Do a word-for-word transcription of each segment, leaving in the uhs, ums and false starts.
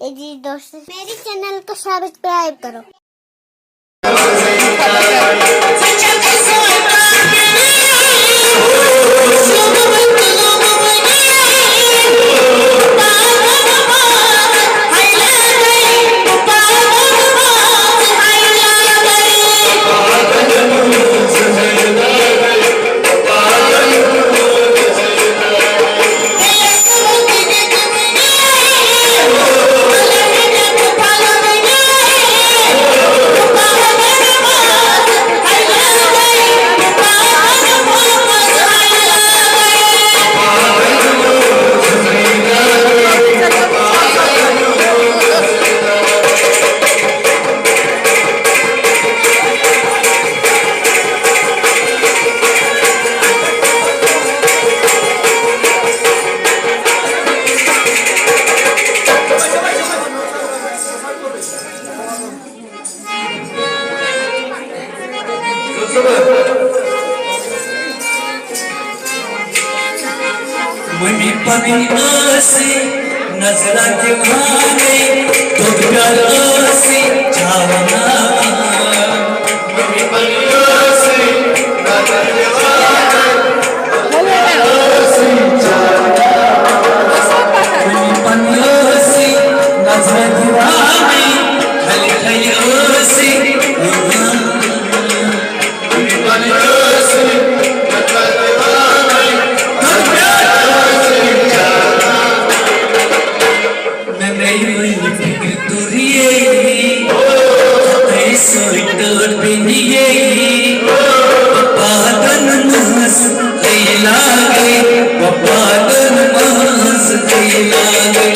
जी दोस्तों, मेरे चैनल को सब्सक्राइब करो। وۄنۍ پنٕنۍ ٲسٕے نظرا دِوانَے، دۄد پیالہٕ ٲسٕے چاوناوان۔ وۄنۍ پنٕنۍ ٲسٕے نظرا دِوانَے، دۄد پیالہٕ ٲسٕے چاوناوان۔ وۄنۍ پنٕنۍ ٲسٕے نظرا دِوانَے، کھلہِ کھلہِ ٲسٕے یِوان۔ مےٚ نَے وٕنہِ فِکرِ توٚریے، ژےٚ سۭتۍ ٹٲٹھ بیٚنیے، پادن منٛز گٔے لاگے، پادن منٛز گٔے لاگے۔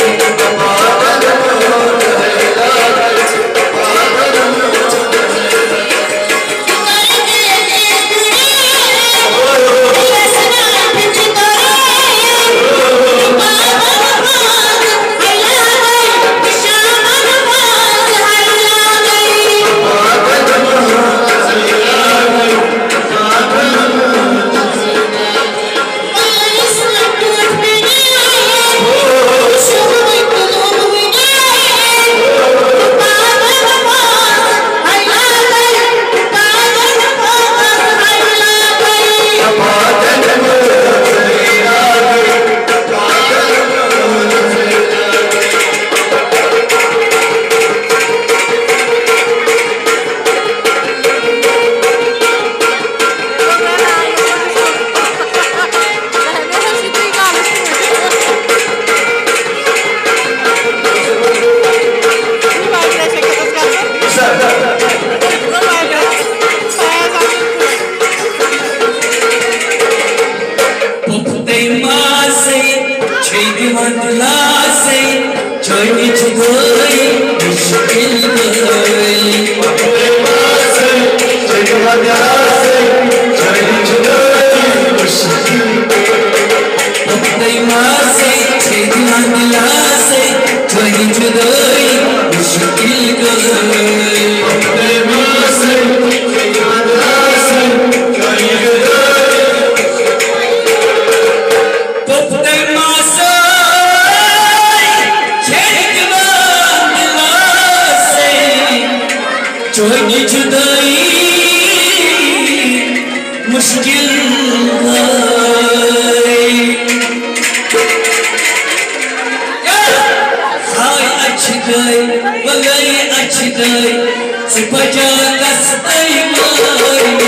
پُختَے ماسَے چھے دِوان دِلاسَے، چٲنی جُدٲیی مُشکِل گٔے۔ پُختَے ماسَے چھے دِوان دِلاسَے، چٲنی جُدٲیی مُشکِل گٔے۔ پُختَے ماسَے چھے دِوان دِلاسَے، چٲنی جُدٲیی مُشکِل گٔے۔ پُختَے ماسَے چھے دِوان دِلاسَے، چٲنی جُدٲیی پُختَے ماسَے چھے دِوان دِلاسَے، چٲنی جُدٲیی مُشکِل گٔے۔ ہاے اَچھِ گٔے، وَلَے اَچھِ گٔے، ژٕ بَجا گژھ تَے مٲرِتھ۔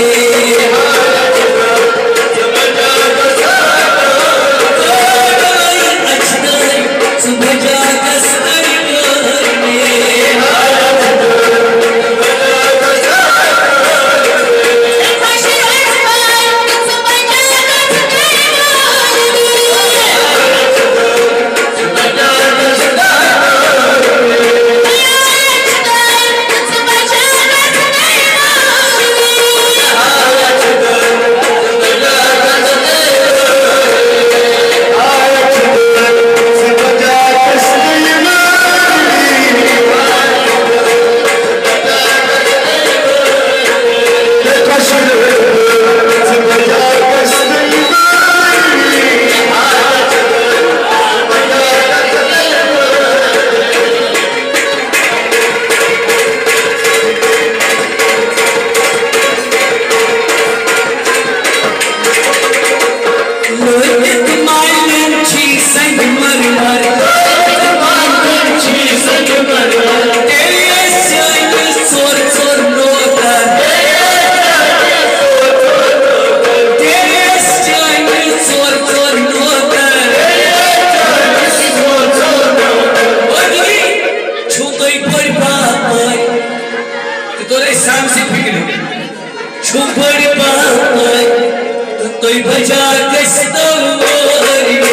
بڑِ باپٲرۍ تہٕ تُہۍ بچا گٔژھۍ تو وٲرۍ۔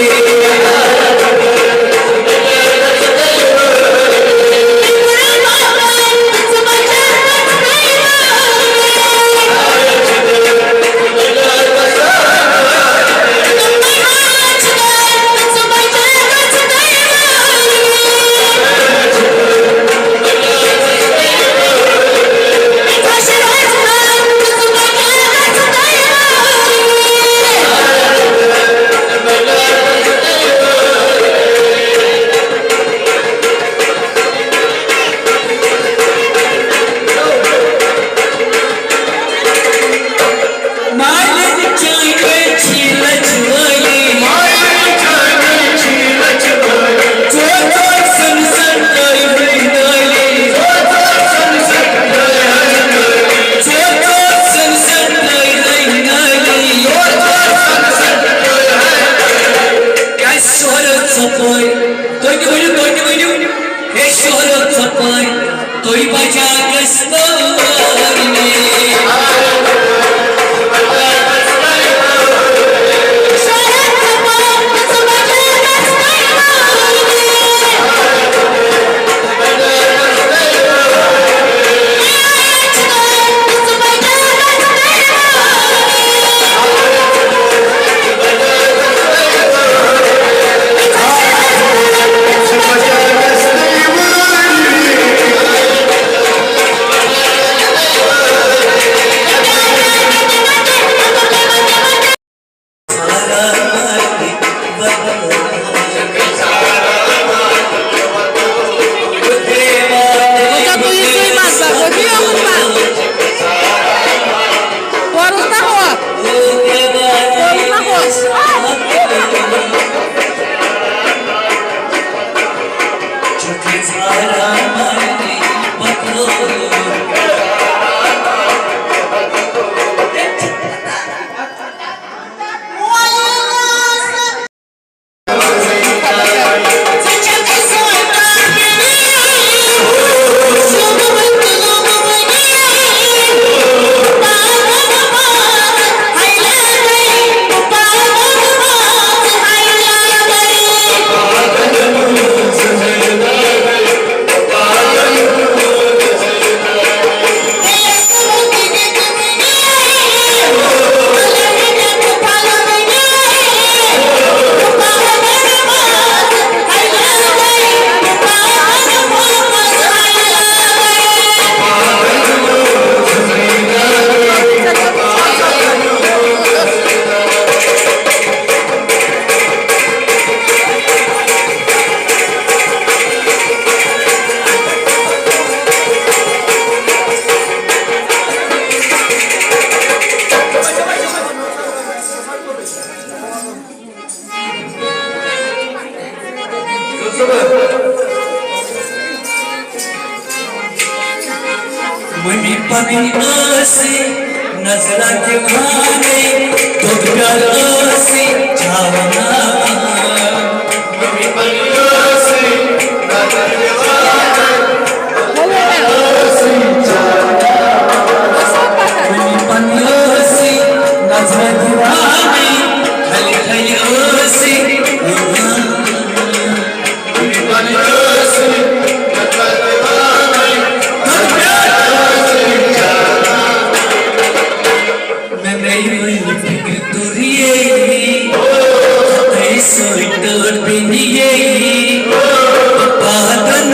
مالِک چٲنۍ چھِ لَچھ وٲلی۔ مالِک چٲنۍ چھِ لَچھ وٲلی۔ ژور ژور سَن سَن ترٛٲوۍ مےٚ نٲلی۔ ژور ژور سَن سَن ترٛٲوۍ مےٚ نٲلی۔ ژور ژور سَن سَن ترٛٲوۍ مےٚ نٲلی۔ ژور ژور سَن سَن ترٛٲوۍ مےٚ نٲلی۔ کیٛازِ شہرت ژۄپٲرۍ؟ تُہۍ تہِ ؤنِو، تُہۍ تہِ ؤنِو۔ ہے شہرت ژۄپٲرۍ، تُہۍ بچا گٔژھۍ وٲرۍ۔ مٔمی پنٕنۍ ٲسٕے نظرا دِوانَے، دۄد پیالہٕ ٲسٕے چاوناوان۔ مٔمی پنٕنۍ ٲسٕے نظرا دِوانَے، دۄد پیالہٕ ٲسٕے چاوناوان۔ مٔمی پنٕنۍ ٲسٕے نظرا دِوانَے، کھلہِ کھلہِ ٲسٕے یِوان۔ مےٚ مےٚ یہِ وٕنہِ فِکرِ توٚر یی، تۄہہِ سۭتۍ ٹٲٹھ بیٚنہِ یی۔ پادن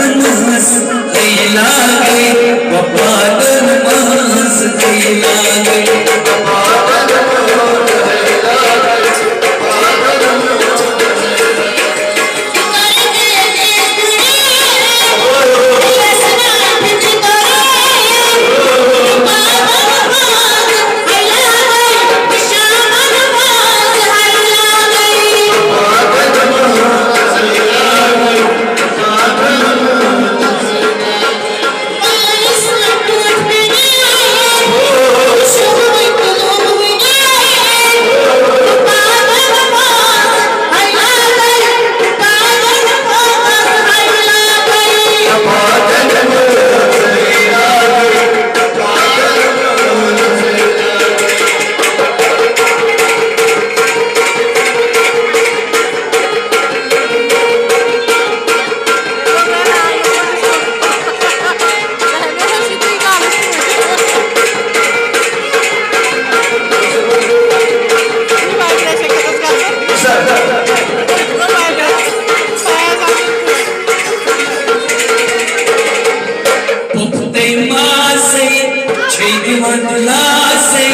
دِوان دِلاسَے،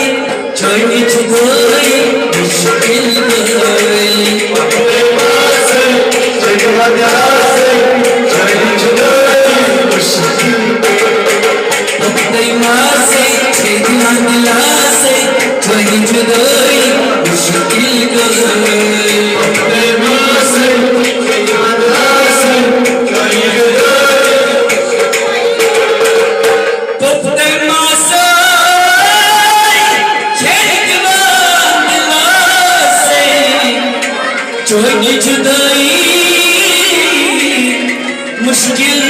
چٲنی جُدٲیی مُشکِل گٔے۔ پۄپھتَے ماسَے، چھے دِوان دِلاسَے، چٲنی جُدٲیی مُشکِل گٔے۔ پۄپھتَے ماسَے، چھے دِوان دِلاسَے، چٲنی جُدٲیی مُشکِل